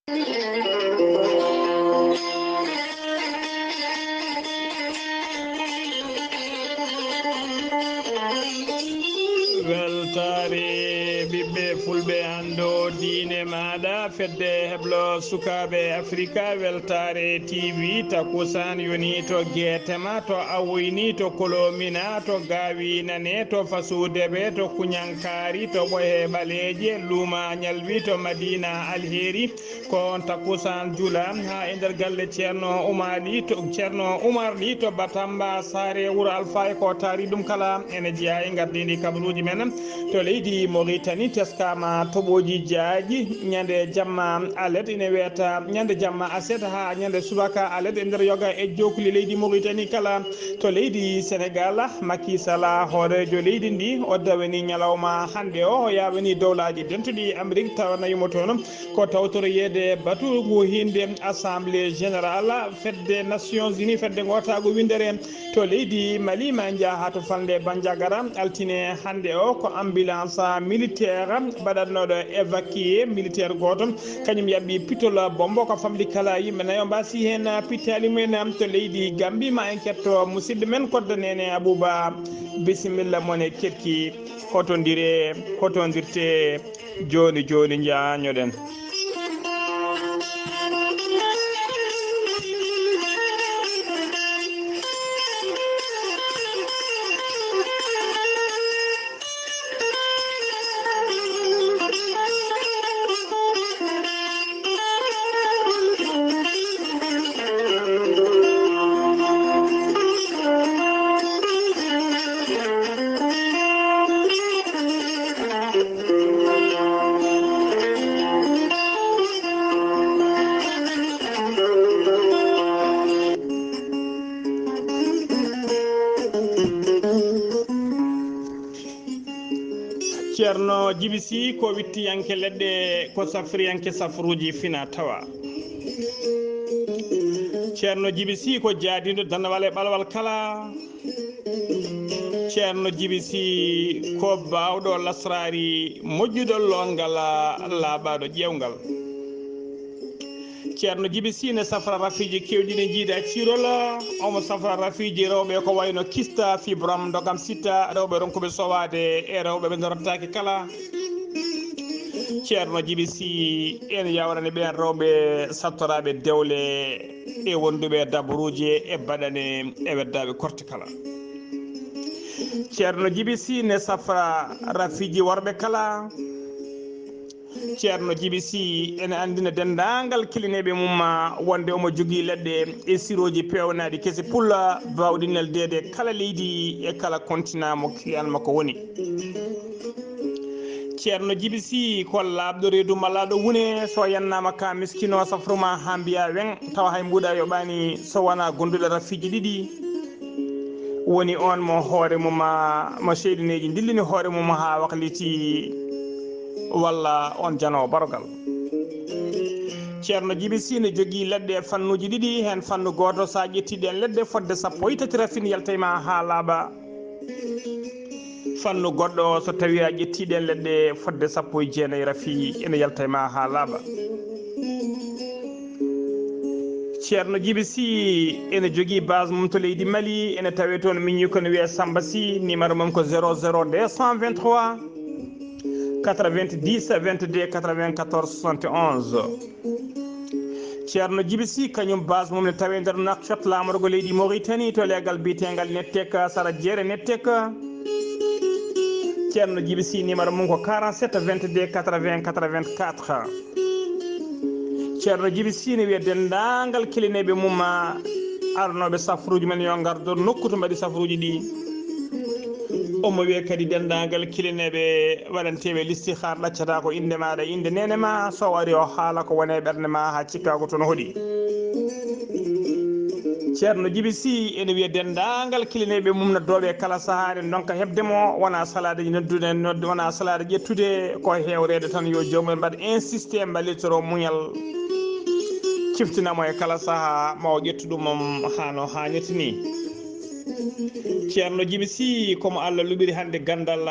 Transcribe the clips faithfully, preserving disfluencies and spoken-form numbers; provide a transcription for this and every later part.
Weltaare ɓiɓɓe fulɓe, anndo diine maaɗa, fedde heblo sukaaɓe Afrika, weltaare T V, takusan yoni to Geetema, to Awoyni, to Kolomina, to Gaawi Nane, to Fasudeɓe, to Kuñankaari, to Ɓoye Ɓaleeje, Luuma Ñalwi, to Madina Alheeri, ko on takusan jula haa e nder galle Ceerno Umar Li to, Ceerno Umar Li to Batamba Saare Wuro Alfaaye, ko taari ɗum kala ene jeyaa e ngardiindi kabaruuji men. To leydi Mauritanie teskaama toɓooji jaaƴi ñande jamma alet ine weeta ñande jamma aset haa ñande subaka alet e nder yoga e jookli leydi Mauritanie kala. To leydi Senegal, Macky Sall, hooreejo leydi ndi, o dawini ñalawma hannde o, o yaawini dowlaaji dentuɗi Amérique tawa nayumo toon. Ko tawtoroyeede batu ngu hiinde Assemblée Générale Fedde Nations Unies, Fedde Ngootaagu Winndere to leydi Mali, ma en njaha to falnde Bandiagara altine hannde o, ko ambulance militaire baɗatnooɗo évacué militaire gooto, kañum yaɓɓi pitol bombo ko famɗi kala yimɓe nayo mbaasi heen pittaali mumen. To leydi Gambie, ma en ketto musidɗo men Kodda Nene Abouba, bisimilla mon e Kerki, hotondire, hotondirte. Jooni jooni, njaañoɗen. Ceerno Jibi Sih ko wittiyanke leɗɗe, ko safriyanke safruuji fina tawa. Ceerno Jibi Sih ko jaadiiɗo danawal e ɓalwal kala. Ceerno Jibi Sih ko baawɗo lasraari, moƴƴuɗo loongal, laaɓaaɗo ƴeewngal. Ceerno Jibi Sih ne safra rafiiji keewɗi ɗi njiida ciirol. Omo safra rafiiji rewɓe ko wayno kista, fibrom, ndogam sitta, rewɓe ronkuɓe sowaade e rewɓe ɓe ndorotaake kala. Ceerno Jibi Sih ene yawrani ɓeen rewɓe sattoraaɓe dewle e wonduɓe e dabaruuji e baɗane e weddaaɓe korte kala. Ceerno Jibi Sih ne safra rafiiji worɓe kala. Ceerno Jibi Sih ene anndina denndaangal kilineeɓe mum wonde omo jogii leɗɗe e sirooji peewnaaɗi kese pulla baawɗi neldeede kala leydi e kala kontinaa mo kiliyaan makko woni. Ceerno Jibi Sih ko laaɓɗo reedu malaaɗo wune, so yannaama ka miskino safru ma haa mbiya weŋ, tawa hay mbuuɗa yoɓaani so wonaa gonduɗo rafiiji ɗiɗi. Woni on mo hoore mum, mo seyɗineeji ndillini hoore mum haa wakliti, walla on janoowo barogal. Ceerno Jibi Sih ne jogii leɗɗe e fannuuji ɗiɗi, heen fannu gooto, so a ƴetti ɗeen leɗɗe fodde sappo e tati rafin yaltay ma haa laaɓa. Fannu goɗɗo, so tawii a ƴetti ɗeen leɗɗe fodde sappo e jeenayi rafi, ene yaltay ma haa laaɓa. Ceerno Jibi Sih ene jogii base mum to leydi Mali, ene tawee toon miñi ko ne wiyee Samba Sih, numéro mum ko zéro zéro deux cent vingt-trois quatre-vingt-dix vingt-deux quatre-vingt-quatorze soixante et onze. Ceerno Jibi Sih, kañum base mum ne tawee nder Nouakchott, laamorgo leydi Mauritanie, to leegal biyeteengal Nettek, sara jeere Nettek. Ceerno Jibi Sih, numéro mum ko quarante-sept vingt-deux quatre-vingts quatre-vingt-quatre. Ceerno Jibi Sih ne wiya denndaangal kilineeɓe mum, arnooɓe safruuji men, yo ngardo nokku to mbaɗi safruuji ɗi. Omo wiya kadi denndaangal kilineeɓe waɗanteeɓe listihaar, ɗaccata ko innde maaɗa, innde neene ma, so o ari o haala ko woni e ɓernde ma haa cikka ko toon hoɗi. Ceerno Jibi Sih ene wiya denndaangal kilineeɓe mum noddooɓe kala sahaa, eɗen ndonka heɓde mo, wona salade noddude, noddu, wona salade ƴettude, ko heewreede tan yo joomum en mbaɗ insisté, mballitoro muñal, ciftina mo e kala sahaa, ma o ƴettu ɗum haa no haanirta ni. Ceerno Jibi Sih, ko mo Allah luɓiri hannde ganndal,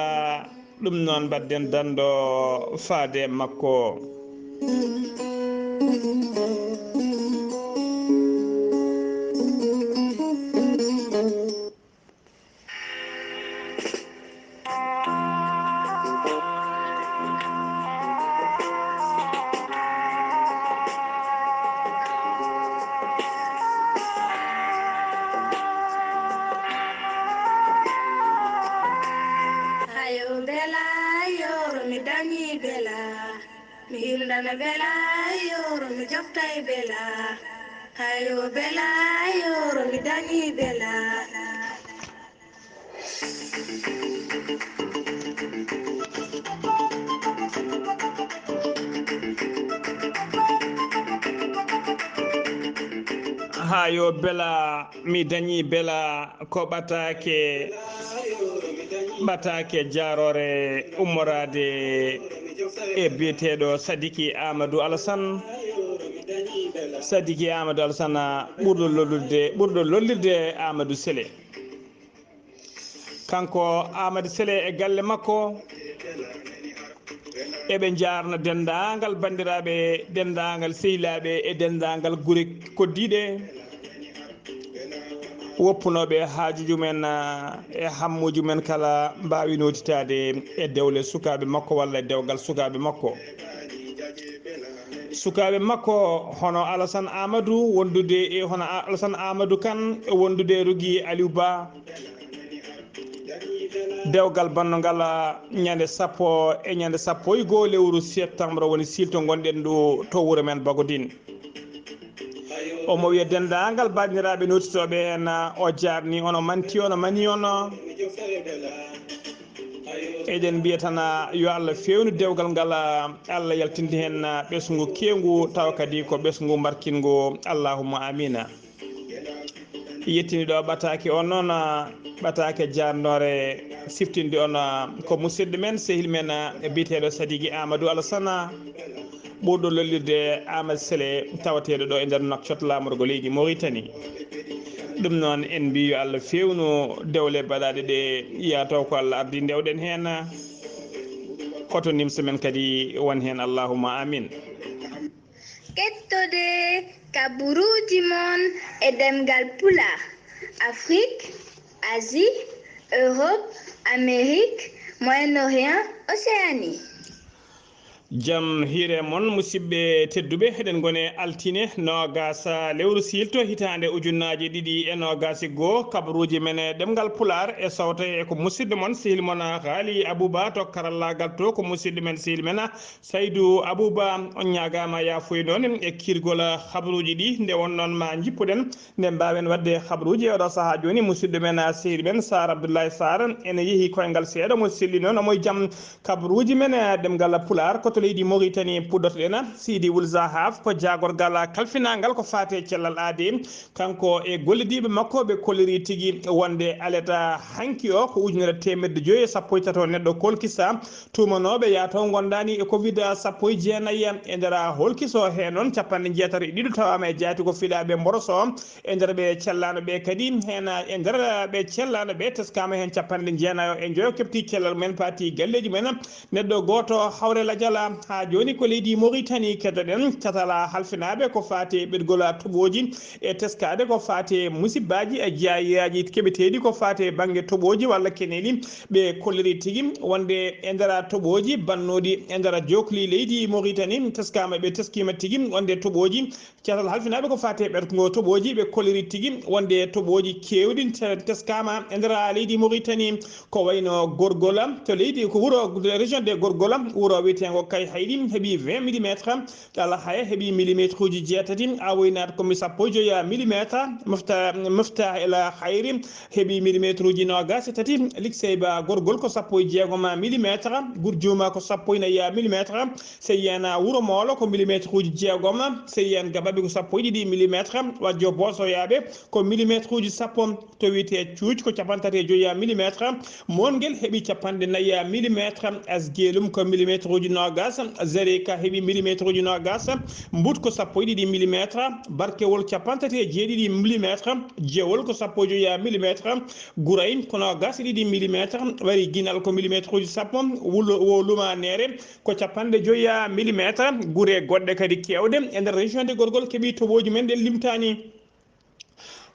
ɗum noon mbaɗden danndo faade makko. Ana bela yoro mi joftay bela. Hayo bela yoro mi dañi bela. Hayo bela mi dañi bela. Ko ɓataake ɓataake jaaroore ummoraade e biyeteeɗo Sadiki Amadou Alassane. Sadiki Amadou Alassane ɓurɗo lollirde ɓurɗo lollirde Amadou Sele. Kanko Amadou Sele e galle makko eɓe njaarna denndaangal banndiraaɓe, denndaangal sehilaaɓe e denndaangal gure koddiiɗe. Woppunooɓe haajuuji men e hammuuji men kala mbaawi nootitaade e dewle sukaaɓe makko walla e dewgal sukaaɓe makko. Sukaaɓe makko hono Alassane Amadou wondude e hono Alassane Amadou Kane wondude e Rougui Aliou Ba. Dewgal bannungal ñande sappo e ñande sappo e goo lewru septembre woni silto ngonɗen ɗo to wuro men Bagodin. Omo wiya denndaangal banndiraaɓe nootitooɓe heen o jaarni on o manti on o mani on. Eɗen mbiya tan yo Allah feewnu dewgal ngal, Allah yaltinde heen ɓesngu keewngu tawa kadi ko ɓesngu mbarkinngu, allahumma amina. Yettini ɗo ɓataake on noon ɓataake jaarnoore siftinde on ko musidɗo men sehil men biyeteeɗo Sadiki Amadou Alassane ɓurɗo lollirde Amadou Sele tawateeɗo ɗo e nder Nouakchott laamorgo leydi Mauritanie. Ɗum noon en mbi yo Allah feewnu dewle baɗaaɗe ɗe yataw ko Allah ardi ndewɗen heen. Hoto nimsa men kadi won heen allahumma amin. Kettode kaburuuji mon e ɗemngal Pulaar, Afrik, Asie, Europe, Amerique, Moyen-Orient, Océanie. Jam hiire mon musidɓe tedduɓe, eɗen ngone altine noogaas lewru siilto hitaande ujunnaaje ɗiɗi e noogaas e goo. Kabaruuji men e ɗemngal Pulaar e sawte e ko musidɗo mon sehil mon Haali Abuba to karallaagal to ko musidɗo men sehil men Saydu Abuba, on ñaagaama yaafuye noon e kiirgol habruuji ɗi. Nde wonnoon ma njippuɗen, nde mbaawen waɗde habruuji e oɗo sahaa jooni, musidɗo men, sehil men Saar Abdullahi Saar ene yehi koyngal seeɗa, mo selli noon omo e jam. Kabruuji men e ɗemngal Pulaar ko to leydi Moritani puɗɗotoɗen. Sidi Wul Zahaf ko jaagorgal kalfinaangal ko faati e cellal aadee. Kanko e gollidiiɓe makko ɓe kolliri tigi wonde aleta hanki o ko ujunere teemedde joyi e sappo e tato neɗɗo kolkisa tuumanooɓe yataw ngondaani e covid sappo e jeenayi. E nder holkiso he noon capanɗe jeetato e ɗiɗo tawaama e jaati ko fiɗaaɓe mboroso. E nder ɓe cellaano ɓe kadi heen e nder ɓe cellaano ɓe teskaama heen capanɗe jeenayo e njoyo keɓti cellal mumen paati galleeji mumen. Neɗɗo gooto hawre lajal. Haa jooni ko leydi Moritani keddoɗen catal halfinaaɓe ko faati e ɓetgol toɓooji e teskaade ko faati e musibbaaji e jiyaaji keɓeteeɗi ko faati e bannge toɓooji walla keneeli. Ɓe kolliri tigi wonde e nder toɓooji bannooɗi e nder jookli leydi Moritani teskaama, ɓe teskiima tigi wonde toɓooji catal halfinaaɓe ko faati e ɓetgol toɓooji, ɓe kolliri tigi wonde toɓooji keewɗi teskaama e nder leydi Moritani. Ko wayno Gorgola to leydi ko wuro région de Gorgola, wuro wiyeteengo Kay Hayɗi heɓi vingt millimétre, Alhaya heɓi millimétre uji jeetati, Awoynaat ko sappo e joyi millimétre, Mofta Mofta El Hayri heɓi millimétre uji noogaas e tati, Likseyba Gorgol ko sappo e jeegom millimétre, Gurjuuma ko sappo e nayi millimétre, Seyyen Wuro Moolo ko millimétre uji jeegom, Seyyen Gababi ko sappo e ɗiɗi millimétre, Wajjo Boosoyaaɓe ko millimétre uji sappo, to wiyetee Cuuj ko capanɗe tati e joyi millimétre, Moongel heɓi capanɗe nayi millimétre, Asgelum ko millimétre uji noogaas, Zarika heɓi millimétre uji noogaas, Mbut ko sappo e ɗiɗi millimétre, Barkewol capanɗe tati e jeeɗiɗi millimétre, Jewol ko sappo e joyi millimétre, Gurayn ko noogaas e ɗiɗi millimétre, Wari Ginal ko millimétre uji sappo, Wulo Woluma Neere ko capanɗe joyi millimétre. Gure goɗɗe kadi keewɗe e nder région de Gorgol keɓi toɓooji men ɗen limtaani.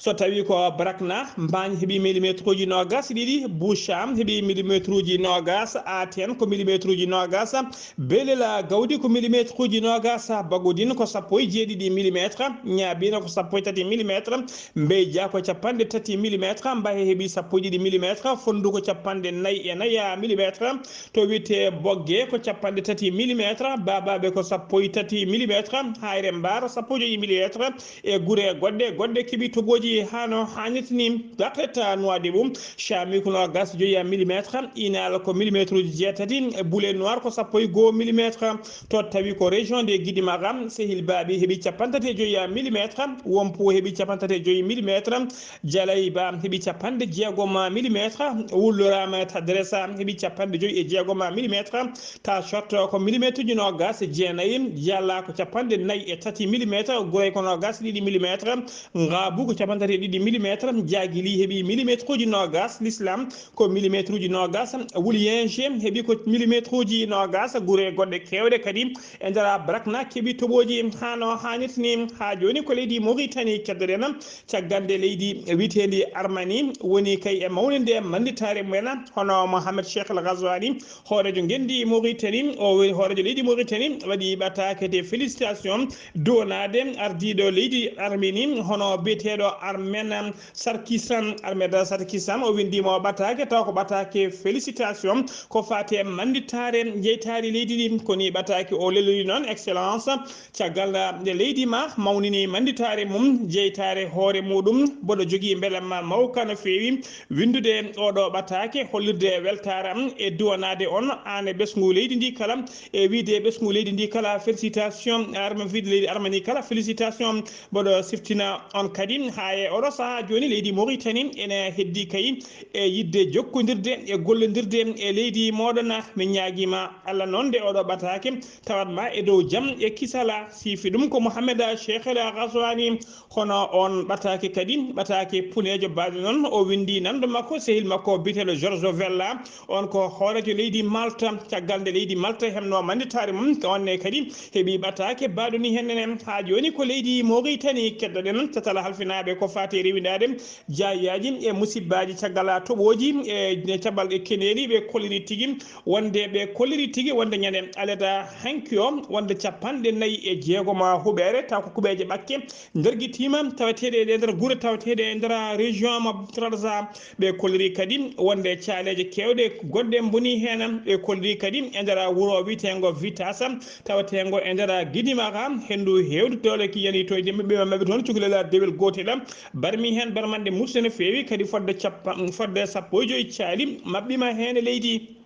So tawii ko Brakna, Mbaañ heɓii millimetruuji noogaas e ɗiɗi, Buucaam heɓii millimetruuji noogaas, Aten ko millimetruuji noogaas, Belela Gawdi ko millimetruuji noogaas, Bagodin ko sappo e jeeɗiɗi millimetre, Ñaabiina ko sappo e tati millimetre, Mbeyja ko capanɗe tati millimetre, Mbahe heɓii sappo e ɗiɗi millimetre, Fonndu ko capanɗe nayi e nayi millimetre, to wiyetee Bogge ko capanɗe tati millimetre, Baabaaɓe ko sappo e tati millimetre, Hayre Mbaar sappo e joy millimetre, e gure goɗɗe, goɗɗe keɓi toɓooji haa no haanirta ni. Dakreta Nuwaadibu, Caami ko noogaas e joy millimetre, Inaal ko millimetruuji jeetati, Bule Noir ko sappo e goo millimetre. To tawi ko région de Gidimara, Sehil Baabi heɓi capanɗe tati e joy millimetre, Wompu heɓi capanɗe tati e joy millimetre, Jalay Ba heɓi capanɗe jeegom millimetre, Wulloraama Tadresa heɓi capanɗe joy e jeegom millimetre, Tachot ko millimetruuji noogaas e jeenayi, Jalla ko capanɗe nayi e tati millimetre, Gurey ko noogaas e ɗiɗi millimetre, Ngaabu ko capanɗe tati e ɗiɗi millimetre, Jaagili heɓi millimetruuji noogaas, L'Islam ko millimetruuji noogaas, Wuliyinge heɓi ko millimetruuji noogaas, gure goɗɗe keewɗe kadi e nder Brakna keɓi toɓooji haa no haanirta ni. Haa jooni ko leydi Mauritanie keddoɗen, caggal nde leydi wiyeteendi Armani woni kay e mawninde mannditaare mumen, hono Mohamed Cheikh El Ghazouani, hooreejo ngenndi Mauritanie, o woni hooreejo leydi Mauritanie, waɗi ɓataake de félicitation duwanaade ardiiɗo leydi Armeni, hono biyeteeɗo Armen Sarkisan, Armen Sarkisan, o winndi mo ɓataake, taw ko ɓataake félicitation, ko faati e mannditaare jeytaari leydi ndi. Ko ni ɓataake o lelori noon, Excellence, caggal nde leydi ma mawnini mannditaare mum, jeytaare hoore muɗum, mboɗo jogii mbelamma mawka no feewi winndude oɗo ɓataake, hollirde weltaare am e duwanaade on, aan e ɓesngu leydi ndi kala, e wiyde ɓesngu leydi ndi kala, félicitation, arme, wiyde leydi Armani kala, félicitation, mboɗo siftina on kadi, haa e oɗo sahaa jooni leydi Mauritanie ene heddi kay e yiɗde jokkondirde e gollondirde e leydi mooɗon. Min ñaagiima Allah noon nde oɗo ɓataake tawat ma e dow jam e kisala. Siifi ɗum ko Mohamed Cheikh El Ghazouani, hono on ɓataake kadi, ɓataake puneejo baɗɗo noon, o winndi nanndo makko, sehil makko biyeteeɗo Georges Vella, on ko hooreejo leydi Malta, caggal nde leydi Malta heɓno mannditaare mum, ko on ne kadi heɓi ɓataake baɗɗo ni heen ne. Haa jooni ko leydi Mauritanie keddoɗen, catal halfinaaɓe ko faati e rewindaade jaayaaji e musibbaaji caggal toɓooji e caɓal e keneeli, ɓe kolliri tigi wonde, ɓe kolliri tigi wonde ñande aleda hanki o wonde capanɗe nayi e jeegom huɓeere, taw ko kuɓeeje ɓakke ndergitiima, taweteeɗe e nder gure taweteeɗe e nder région mo Trarza. Ɓe kolliri kadi wonde caaleeje keewɗe goɗɗe mboni heen. Ɓe kolliri kadi e nder wuro wiyeteengo Vitasa, taweteengo e nder Gidimara, henndu heewdu doole ki yani to e maɓɓe, maɓɓe toon, cukalel dewel gootel barmi heen barmande muusde no feewi, kadi fodde cappa-, fodde sappo e joy caali maɓɓiima heen e leydi.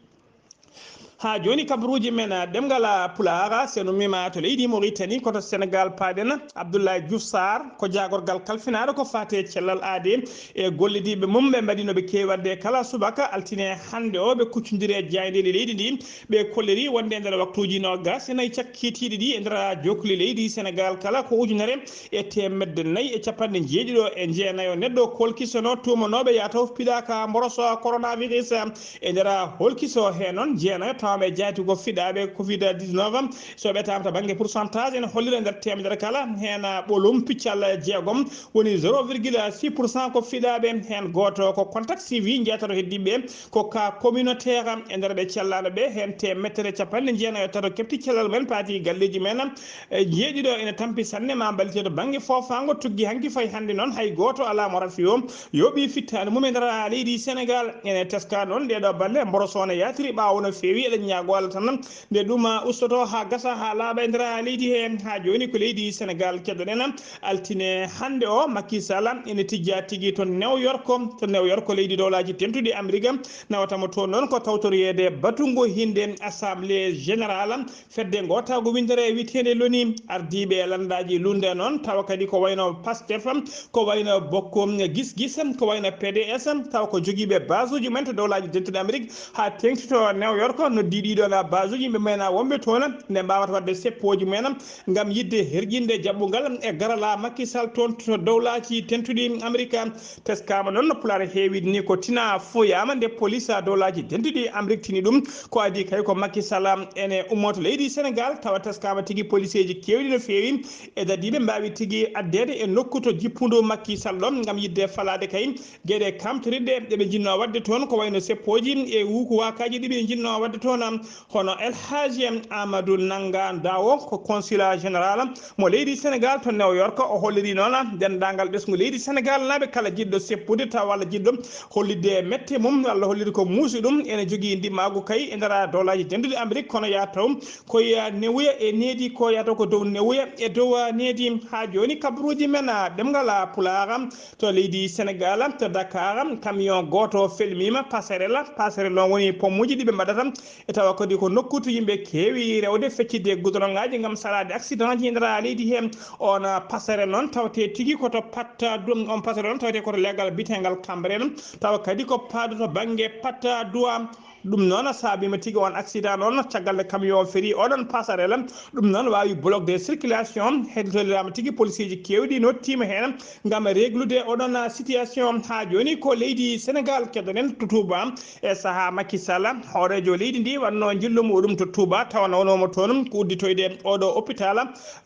Haa jooni, kabaruuji men, ah, ɗemngal, ah, Pulaar, so en ummiima to leydi Mauritanie, ko to Senegal paaɗen. Abdoulaye Diouf Sarr ko jaagorgal kalfinaaɗo ko faati e cellal aadee e gollodiiɓe mum, ɓe mbaɗi no ɓe keewi waɗde kala subaka altine hannde o, ɓe kuccondiri e jaayndeeji leydi ndi. Ɓe kolliri wonde e nder waktuuji noogaas e nayi cakkiitiiɗi ɗi e nder jokkuli leydi Senegal kala ko ujunere e teemedde nayi e capanɗe jeeɗiɗo e jeenayo neɗɗo kolkisono tuumanooɓe yataw piɗaaka mboroso coronavirus. E nder holkiso he noon, jeenayo tawaaɓe jaati ko fiɗaaɓe covid dix-neuf. So ɓe taamata bannge pourcentage, ene hollira nder teemedere kala, heen ɓolum piccal jeegom woni zéro virgule six pour cent ko fiɗaaɓe, heen gooto ko contact suivi, jeetato heddiiɓe ko cas communautaire. E nder ɓe cellaano ɓe, heen teemeɗɗe capanɗe jeenayo e tato keɓti cellal mumen, paati galleeji mumen. E jeeɗiɗo ene tampi sanne, ma mballite to bannge foofaango. Tuggi hanki fayi hannde noon, hay gooto alaa mo rafi o yooɓi fittaandu mum e nder leydi Senegal. Ene teska noon ɗee ɗoo balɗe, mboroso ne yaatiri ɓaawo no feewi. Eɗen ñaagoo Allah tan nde ɗum ustoto haa gasa, haa laaɓa e nder leydi he. Haa jooni ko leydi Senegal keddoɗen. Altine hannde o, Macky Sall ene tijja tigi to New York, to New York, leydi Dowlaaji Dentuɗi Amerik. Nawata mo toon noon ko tawtoriyeede batungo hinnde Assemblée Générale fedde ngootaagu winndere wiyeteende loni. Ardiiɓe lanndaaji luulnde noon, tawa kadi ko wayno Pastef, ko wayno Bokk Gis Gis, ko wayno P D S, tawa ko jogiiɓe baasuuji mumen to Dowlaaji Dentuɗi Amerik haa teeŋti to New York, no Ɗiɗi ɗon base uji ɓe mena wonɓe toon nde mbawata waɗde seppooji mumen ngam yiɗde herƴinde jaɓɓungal e garala Macky Sall toon to dowlaaji dentuɗi Amerika. Teskaama noon no Pulaar heewii ni ko tina fuyaama nde police dowlaaji dentuɗi Amerik tini ɗum. Ko adii kay ko Macky Sall ene ummoo to leydi Senegal, tawa teskaama tigi policeeji keewɗi no feewi e dadiiɓe mbaawi tigi addeede e nokku to jippundu Macky Sall ɗo ngam yiɗde falaade kay geɗe kamtoriɗe ɗe ɓe njinnoo waɗde toon, ko wayno seppooji e wuuku waakaaji ɗi ɓe njinnoo waɗde toon. Hono El Hadji Amadou Nanga Dawo, ko consulat général mo leydi Senegal to New York, o holliri noon denndaangal ɓesngu leydi Senegal naaɓe kala jiɗɗo seppude taw walla jiɗɗo hollitde mette mum walla hollitde ko muusi ɗum ene jogii ndimaagu kay e nder dowlaaji denduɗi Amerik, kono yaa taw ko ya newuya e needi ko yaa taw ko dow newuya e dow needi. Haa jooni kabaruuji men ɗemngal Pulaar to leydi Senegal to Dakar, camion gooto felmiima, passerelle, passerelle noon woni pomuuji ɗi ɓe mbaɗata e tawa kadi ko nokku to yimɓe keewi rewde feccitde gudoroŋaaji ngam saraade accident ji e nder leydi he. On passerelle noon tawte tigi ko to Patte d'Oie, on passerelle noon tawte ko to leggal bitengal Cambérène, tawa kadi ko paado to bannge Patte d'Oie. Ɗum noon saabiima tigi on accident noon caggal nde camion ferii oɗon passerelle. Ɗum noon waawi bloquer circulation. Heddotoliraama tigi, policeeji keewɗi nottiima heen ngam réglude oɗon situation. Haa jooni ko leydi Senegal keddoɗen to Touba e sahaa Macky Sall, hooreejo leydi ndi wannoo njillu muɗum to Touba, tawa nawnoomo toon ko udditoyde oɗo hôpital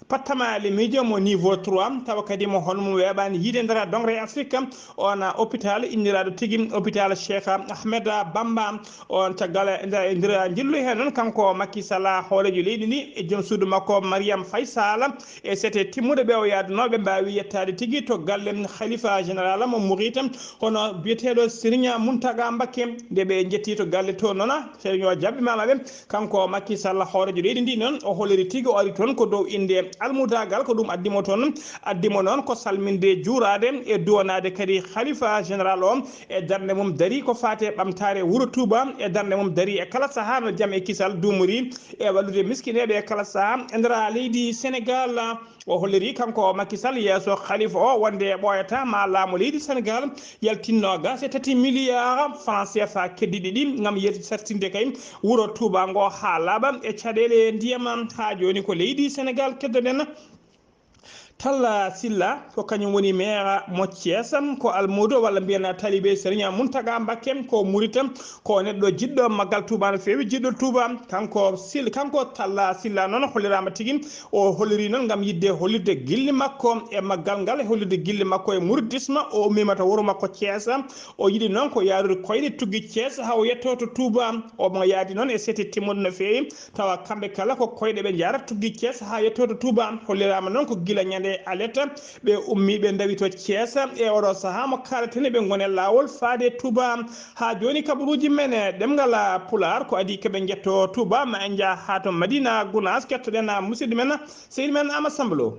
Pattama Limijo mo niveau trois, tawa kadi mo hono mum weeɓaani yiide nder doŋre Afrique. On hôpital inndiraaɗo tigi hôpital Cheikh Ahmed Bamba. On caggal e nder, e nder njillu heen noon, kanko Macky Sall, hooreejo leydi ndi, e joom suudu makko Mariam Faye Sall, e sete timmuɗe ɓe o yaadunoo, ɓe mbaawi yettaade tigi to galle Khalifa Général mo Mouride, hono biyeteeɗo Serigne Mountaga Mbacké. Nde ɓe njetti to galle to noon, Serigne o jaɓɓimaama ɓe. Kanko Macky Sall, hooreejo leydi ndi noon, o holliri tigi o ari toon ko dow innde almudaagal, ko ɗum addi mo toon. Addi mo noon ko salminde, juuraade e duwanaade kadi Khalifa Général o e darnde mum darii ko faati e ɓamtaare wuro Touba, e darnde mum darii e kala sahaa no jam e kisal duumori, e wallude miskineeɓe e kala sahaa e nder leydi Senegal. O holliri kanko Macky Sall yeeso Khalifa o wonde ɓooyata ma laamu leydi Senegal yaltin noogaas e tati milliards francs C F A keddiiɗi ɗi ngam yaltinde kay wuro Touba ngo haa laaɓa e caɗeele ndiyam. Haa jooni ko leydi Senegal keddoɗen. Talla Sylla ko kañum woni maire mo Thiès, ko almuudo walla mbiyen taalibe Serigne Mountaga Mbacké, ko murit, ko neɗɗo jiɗɗo maggal Touba no feewi, jiɗɗo Touba. Kanko Sylla, kanko Talla Sylla noon holliraama tigi, o holliri noon ngam yiɗde hollirde gilli makko e maggal ngal, e hollirde gilli makko e mouridisme. O ummiima to wuro makko Thiès, o yiɗi noon ko yaarude koyɗe tuggi Thiès haa o yettoo to Touba. Omo yaadi noon e sete timmuɗo no feewi. Tawa kamɓe kala ko koyɗe ɓe njahrata tuggi Thiès haa yettoo to Touba. Holliraama noon ko gila ñande alet ɓe ummi, ɓe ndawi to Thiès. E oɗo sahaa mo kaalaten, ɓe ngoni e laawol faade Touba. Haa jooni kabaruuji men e ɗemngal Pulaar ko adii ko ɓe njettoo Touba, ma en njah haa to Madina Gounass, kettoɗen musidɗo men, sehil men Amadou Samba Lo.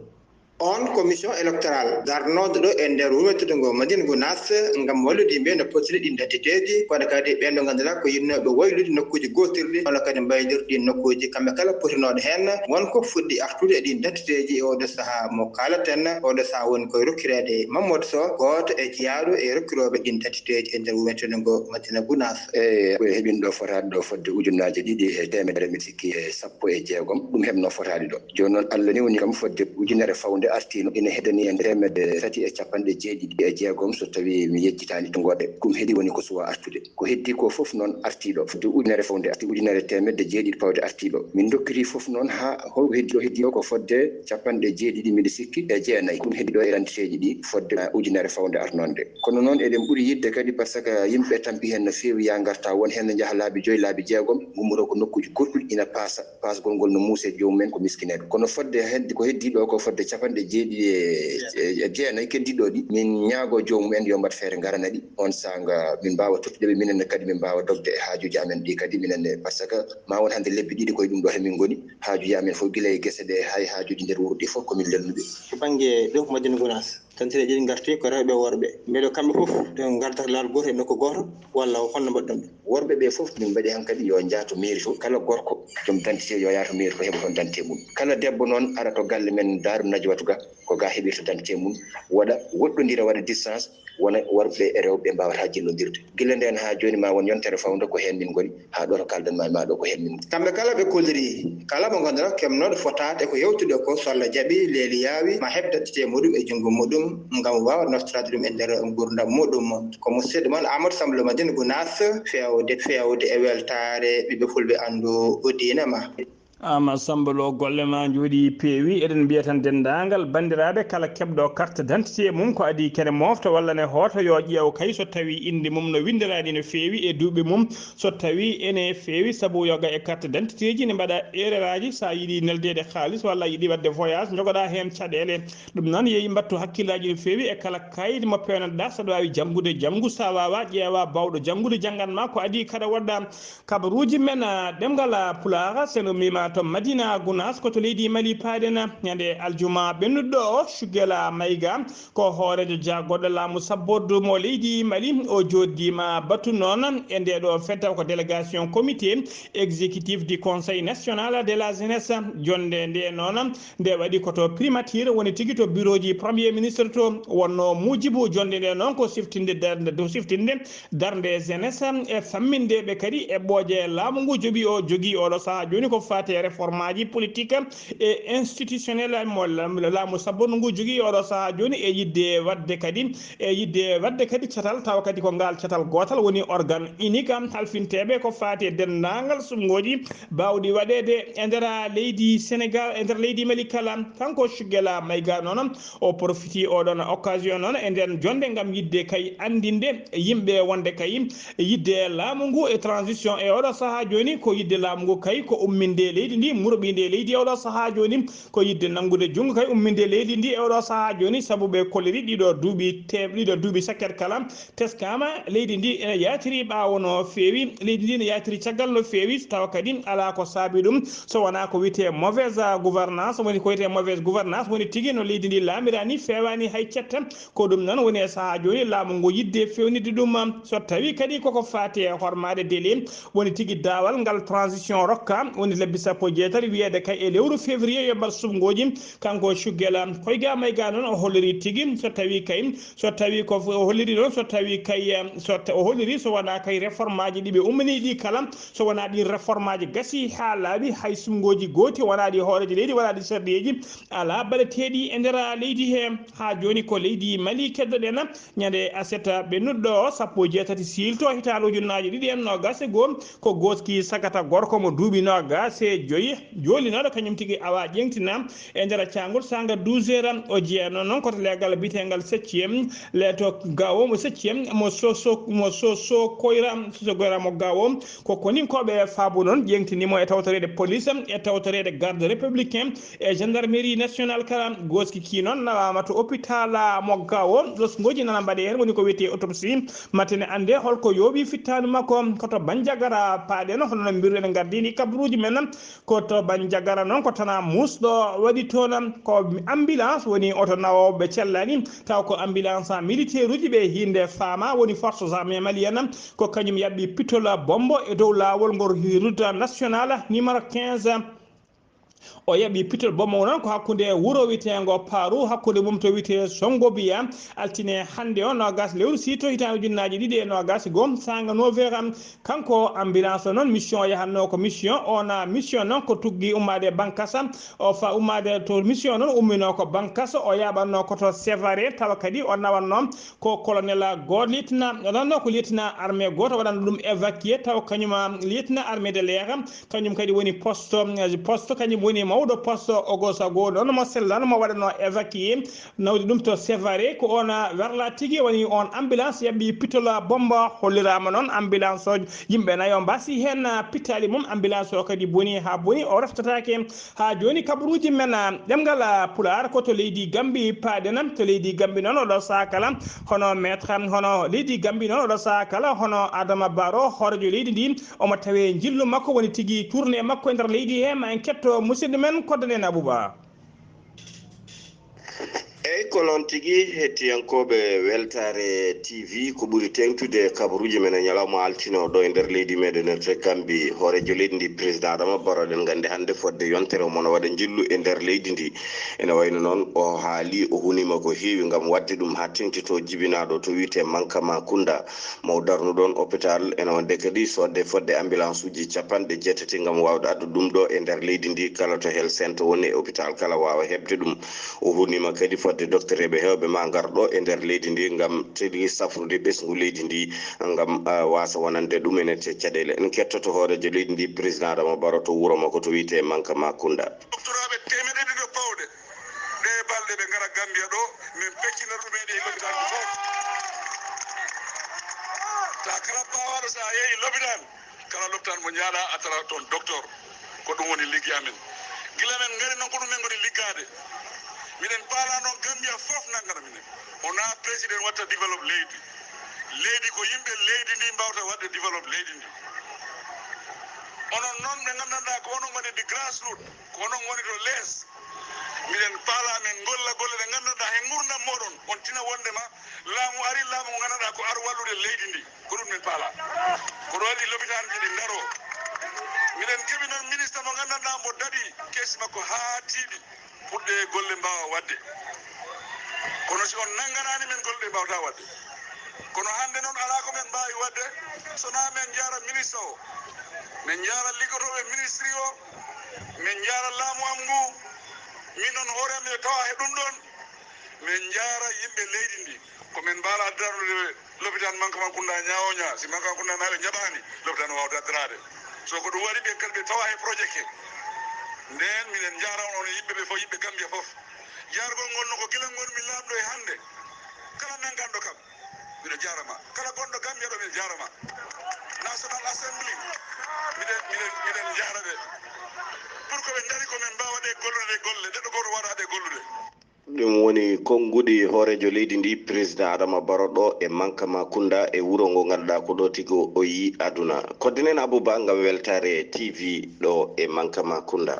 On commission électorale darnooɗo ɗo e nder wuro teddugo Madina Gounass ngam wallude yimɓe no potiri ɗin identitéji, kono kadi ɓen ɗo ngannduɗaa ko yiɗnooɓe waylude nokkuuji gootirɗi, kono kadi mbaylitirɗi nokkuuji, kamɓe kala potinooɓe heen, won ko fuɗɗi artude e ɗin identitéji e oɗo sahaa mo kaalaten. Oɗo sahaa woni koye rokkireede Mamadou Sow, gooto e jeyaaɗo e rokkirooɓe ɗin identitéji e nder wuro teddugo Madina Gounass. E ko heɓin ɗo fotaade ɗo fodde ujunnaaje ɗiɗi e teemedere, mbiɗa sikki, e sappo e jeegom, ɗum heɓno fotaade ɗo. Jooni noon, Allah newni kam fodde ujunere fawnde artiino, ina heddani en teemedde tati e capanɗe jeeɗiɗi e jeegom, so tawii mi yejjitaani to ngoɗe. Ɗum heedi woni ko suwaa artude. Ko heddii ko fof noon artii ɗo. Fodde ujunere fawnde artii, ujunere teemedde jeeɗiɗi pawde artii ɗo. Min ndokkiri fof noon haa hol ko heddii ɗo? Heddii ɗo ko fodde capanɗe jeeɗiɗi, mbiɗa sikki, e jeenayi. Ɗum heddii ɗo e identitéji ɗi fodde, ah, ujunere fawnde arnoonde. Kono noon eɗen ɓuri yiɗde kadi, par ce que yimɓe tampi heen no feewi, yaa ngarta won heen no njaha laabi joyi, laabi jeegom, ngummoto ko nokkuuji goɗɗuɗi ina paasa. Paasgol ngol no muusi e joomum en ko miskineeɓe. Kono fodde hedde, ko heddii ɗo ko fodde capanɗe jeeɗiɗi e, e, e jeenayi keddiiɗo ɗi, min ñaagoo joomum en yo mbaɗ feere ngarana ɗi. On saanga min mbaawa tottude ɓe, minen ne kadi min mbaawa dogde e haajuuji amen ɗi kadi minen ne, par ce que ma won hannde lebbi ɗiɗi koye ɗum ɗo hemin ngoni. Haajuuji amen fof, gila e gese ɗe, hay haajuuji nder wuro ɗi fof ko min lelnuɓe. To bannge ɗo ko Madina Gounass. Tantireeji ɗi ngarti ko rewɓe e worɓe. Mbele kamɓe fof ɓe ngardata laawol gooto e nokku gooto, walla holno mbaɗɗon ɗum? Worɓe ɓe fof min mbaɗi hankadi yo njaato mairie to, kala gorko joom dentité yo yaato mairie to heɓa toon dentité mum. Kala debbo noon ara to galle men Daaru Najwatu ga, ko ga heɓirta dentité mum, waɗa woɗɗondira, waɗa distance, wona worɓe e rewɓe mbaawata jillondirde. Gila ndeen haa jooni ma won yontere fawndo ko heen min ngoni, haa ɗo to kaldan ma e ma ɗo ko heen min ngoni. Kamɓe kala ɓe kolliri, kala mo ngannduɗaa kemnooɗo fotaade ko yewtude ko, so Allah jaɓi, leeli yaawi, ma heɓ dentité muɗum e junngo muɗum ngam waawa naftoraade ɗum e nder nguurndam muɗum. Ko musidɗo mon Amadou Samb Lomadin Gunaas, feewde, feewde e weltaare ɓiɓɓe fulɓe anndu diine ma. Ama Samba Lo, golle ma njooɗi peewi. Eɗen mbiya tan denndaangal banndiraaɓe kala keɓɗo carte d'identité mum ko adii kene moofta walla ne hooto yo ƴeew kay so tawi innde mum no winndiraani no feewi e duuɓi mum, so tawi ene feewi, sabu yoga e carte d'identité ji ne mbaɗa erreur aji. So a yiɗi neldeede kaalis walla a yiɗi waɗde voyage, njogoɗa heen caɗeele. Ɗum noon yehi mbattu hakkillaaji no feewi e kala kayit mo peewnoɗa. Saɗa waawi janngude, janngu. Sa waawa, ƴeewa baawɗo janngude, janngan ma ko adii kaɗa woɗɗa. Kabaruuji men, ah, ɗemngal, ah, Pulaar, sen ummiima to Madina Gunaas, ko to leydi Mali paaɗen. Ñande aljuma ɓennuɗo o, Shugela Mayga, ko hooreejo jaagorɗo laamu sabbordu mo leydi Mali. O jooɗdiima batu noon e nde ɗo fedde, ko délégation comité exécutif du Conseil national de la jeunesse. Jonnde nde noon, nde waɗi ko to primature, woni tigi to bureau ji premier ministre to wonno. Muujibu jonnde nde noon ko siftinde darnde, dow siftinde darnde jeunesse e famminde ɓe kadi e ɓooje laamu ngu jogii o, jogii oɗo sahaa jooni ko faati e réforme aji politique e institutionnel mo lam-, laamu sabbordu ngu jogii oɗo sahaa jooni, e yiɗde waɗde kadi, e yiɗde waɗde kadi catal, tawa kadi ko ngal catal gootal woni organe unique halfinteeɓe ko faati e denndaangal suɓngooji baawɗi waɗeede e nder leydi Senegal, e nder leydi Mali kala. Kanko Shugela Mayga noon, o profiti oɗon occasion noon e nden jonnde ngam yiɗde kay anndinde yimɓe wonde kay yiɗde laamu ngu e transition e oɗo sahaa jooni ko yiɗde laamu ngu kay ko umminde leydi ndi, murɓinde leydi e oɗo sahaa jooni, ko yiɗde nanngude junngo kay umminde leydi ndi e oɗo sahaa jooni, sabu ɓe kolliri ɗiɗo duuɓi te-, ɗiɗo duuɓi sakket kala teskaama leydi ndi ene yaatiri ɓaawo no feewi, leydi ndi ne yaatiri caggal no feewi, tawa kadi alaa ko saabi ɗum so wonaa ko wiyetee mauvaise gouvernance, woni ko wiyetee mauvaise gouvernance, woni tigi no leydi ndi laamira ni feewaani hay cetta. Ko ɗum noon woni e sahaa jooni laamu ngu yiɗde feewnitde ɗum, so tawi kadi koko faati e hormaade délai, woni tigi daawal ngal transition rokka, woni lebbi sappo e jeetati, wiyeede kay e lewru février yo mbaɗ suɓngooji. Kanko Shugela Koyga Mayga noon o holliri tigi so tawi kay, so tawi ko o holliri noon so tawi kay, em, so ta-, o holliri so wonaa kay réforme aji ɗi ɓe ummini ɗi kala, so wonaa ɗin réforme aji gasi haa laaɓi, hay suɓngooji gooti wonaa ɗi hooreeji leydi, wonaa ɗi sarɗiyeeji alaa baɗeteeɗi e nder leydi he. Haa jooni ko leydi Mali keddoɗen. Ñande aset ɓennuɗo o, sappo e jeetati siilto hitaande ujunnaaji ɗiɗi e noogaas e goo, ko gooski sagata gorko mo duuɓi noogaas e joyi, joolinooɗo kañum tigi awa ƴeeŋtina e nder caangol saanga douze heures. O jeyanoo noon ko to leegal biyeteengal septième, le to gawo mo septième, mo Soso, mo Soso Koyra, Soso Koyra mo gawo. Ko koninkooɓe faabu noon ƴeeŋtini mo e tawtoreede police, e tawtoreede garde républicain, e gendarmerie nationale kala. Gooski kii noon nawaama to hôpital mo Gao. Ɗosngooji nana mbaɗee heen, woni ko wiyetee autopsie, mate ne anndee hol ko yooɓi fittaandu makko. Ko to Bandiagara paaɗen, hono no mbiruɗen, ngardini kabaruuji men. Ko to Bandiagara noon, ko tanaa muusɗo waɗi toon. Ko ambulance woni oto nawooɓe cellani, taw ko ambulance militaire uji ɓe hiinde faama, woni forces armées maliennes, ko kañum yaɓɓi pitol bombo e dow laawol ngol route nationale numéro quinze. O yaɓi pitol bombo noon ko hakkunde wuro wiyeteengo Paru, hakkunde mum to wiyetee Songobiya, altine hannde o, noogaas lewru siilto, hitaande ujunnaaji ɗiɗi e noogaas e goo, saanga neuf heures. Kanko ambulance o noon, mission o yahatnoo ko mission, o na mission noon ko tuggi ummaade Bankasa, o fa ummaade to mission o noon, umminoo ko Bankasa, o yaaɓatnoo ko to Sévaré, tawa kadi o nawatnoo ko colonel gooto, lieutenant, o nawatnoo ko lieutenant armée gooto, waɗatnoo ɗum évacué, tawa kañum, ah, lieutenant armée de l'air, kañum kadi woni poste, poste, kañum woni mawɗo poste Ogosago, noon mo sellan mo waɗanoo évacué, nawde ɗum to Sévaré. Ko oon, ah, werla tigi, woni oon ambulance yaɓɓi pitol bomba, holliraama noon ambulance o, yimɓe nayo mbasi heen, ah, pittaali mum. Ambulance o kadi boni haa boni, o reftataake. Haa jooni kabaruuji men, ah, ɗemngal, ah, Pulaar ko to leydi Gambi paaɗen. To leydi Gambi noon oɗo sahaa kala, hono maître, hono leydi Gambi noon oɗo sahaa kala, hono Adama Barrow, hooreejo leydi ndi, omo tawee njillu makko woni tigi tournée makko e nder leydi he. Ma en ketto musidɗo men Koddanen Abouba. Eeyi, Ko noon tigi, hettiyankooɓe Weltaare T V, ko ɓuri teeŋtude kabaruuji men e ñalawma altine o ɗo e nder leydi meɗen R T Kambi, hooreejo leydi ndi, Président Adama Barrow, eɗen nganndi hannde fodde yontere o mono waɗa njillu e nder leydi ndi. Ene wayno noon o haali, o huniima ko heewi ngam waɗde ɗum haa teeŋtito jibinaaɗo to wiyetee Mankama Kunda, mo darnuɗon hôpital. Ene wonde kadi soodde fodde ambulance uji capanɗe jeetati ngam waawde addude ɗum ɗo e nder leydi ndi, kala to health centre woni e hôpital kala waawa heɓde ɗum. O huniima kadi fodde doktoreeɓe heewɓe ma ngar ɗo e nder leydi ndi ngam tigi safrude ɓesngu leydi ndi, ngam, ah, waasa wonande ɗum ene te caɗeele. En kettoto hooreejo leydi ndi, Président Adama Barrow, to wuro makko to wiyetee Mankama Kunda. Doktoraaɓe teemeɗe ɗiɗo pawɗe ɗe balɗe ɓe ngara Gambia ɗo, min peccina ɗum e ɗe lopitaan fof. Ta kala pawaɗo sa yehi lopitaan, kala lopitaan mo njaaɗa a tara toon docteur. Ko ɗum woni liggi amen. Gila men ngari noon ko ɗum men ngoni liggaade. Miɗen paala noon Gambia fof nanngana minen. Wona président watta develop leydi. Leydi ko yimɓe leydi ndi mbawta waɗde develop leydi ndi. Onon noon ɓe nganndanɗaa ko onon ngoni the grassroot, ko onon ngoni to lees. Miɗen paala men ngolla golle ɗe nganndanɗaa he ngurdam moɗon, on tina wondema laamu ari, laamu ngu nganndanɗaa ko ar wallude leydi ndi. Ko ɗum min paala. Ko ɗo waɗi lopitaanji ɗi ndaro. Miɗen keɓi noon ministre mo nganndanɗaa mo daɗi keesi makko haa tiiɗi. Puɗɗe golle mbaawa waɗde. Kono si on nannganaani men golle ɗe mbaawata waɗde. Kono hannde noon alaa ko men mbaawi waɗde, so naa men njaara ministre o, men njaara liggotooɓe ministri o, men njaara laamu am ngu, min noon hoore am miɗo tawa he ɗum ɗoon, men njaara yimɓe leydi ndi. Ko min mbaala darnude lopitaan Mankaman Kunda ñaawo ñaa. Si Mankaman Kunda naaɓe njaɓaani, lopitaan o waawde addiraade. So ko ɗum waɗi ɓe kadi ɓe tawa he projet ke. Ndeen miɗen njaara on, on yimɓe ɓe fof, yimɓe Gambia fof. Jaargol ngol no ko gila ngon mi laamɗo e hannde. Kala nannganɗo kam, miɗo jaarama. Kala gonɗo Gambia ɗo, miɗo jaarama. National Assembly, miɗen, miɗen, miɗen njaara ɓe. Pour que ɓe ndari ko min mbaawa ɗe gollude ɗe golle, neɗɗo gooto waɗa ɗe gollude. Ɗum woni konnguɗi hooreejo leydi ndi, Président Adama Barrow ɗo e Mankama Kunda e wuro ngo ngannduɗaa ko ɗo tigi o yii aduna. Kodde nene Abouba ngam Weltaare T V ɗo e Mankama Kunda.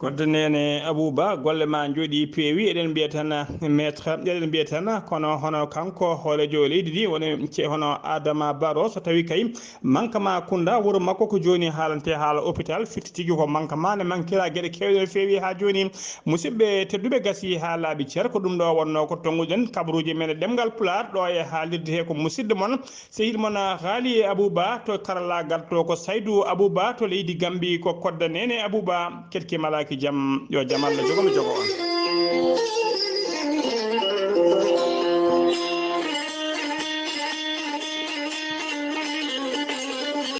Kodde nene Abouba, golle ma njooɗi peewi. Eɗen mbiya tan, maître, eɗen mbiya tan, kono hono kanko hooreejo leydi ndi, woni ce-, hono Adama Barrow, so tawi kay Mankama Kunda, wuro makko ko jooni haalante haala hôpital, firti tigi ko Mankama ne mankira geɗe keewɗe no feewi haa jooni. Musidɓe tedduɓe, gasi haa laaɓi cer, ko ɗum ɗo wonnoo ko tonnguɗen kabaruuji men e ɗemngal Pulaar ɗo e haalirde he ko musidɗo mon, sehil mon Haali Abouba, to karallaagal to ko Saydu Abouba, to leydi Gambi ko Kodda Nene Abouba. Keɗki malaaki jam, yo jam Allah jogo mi jogo on.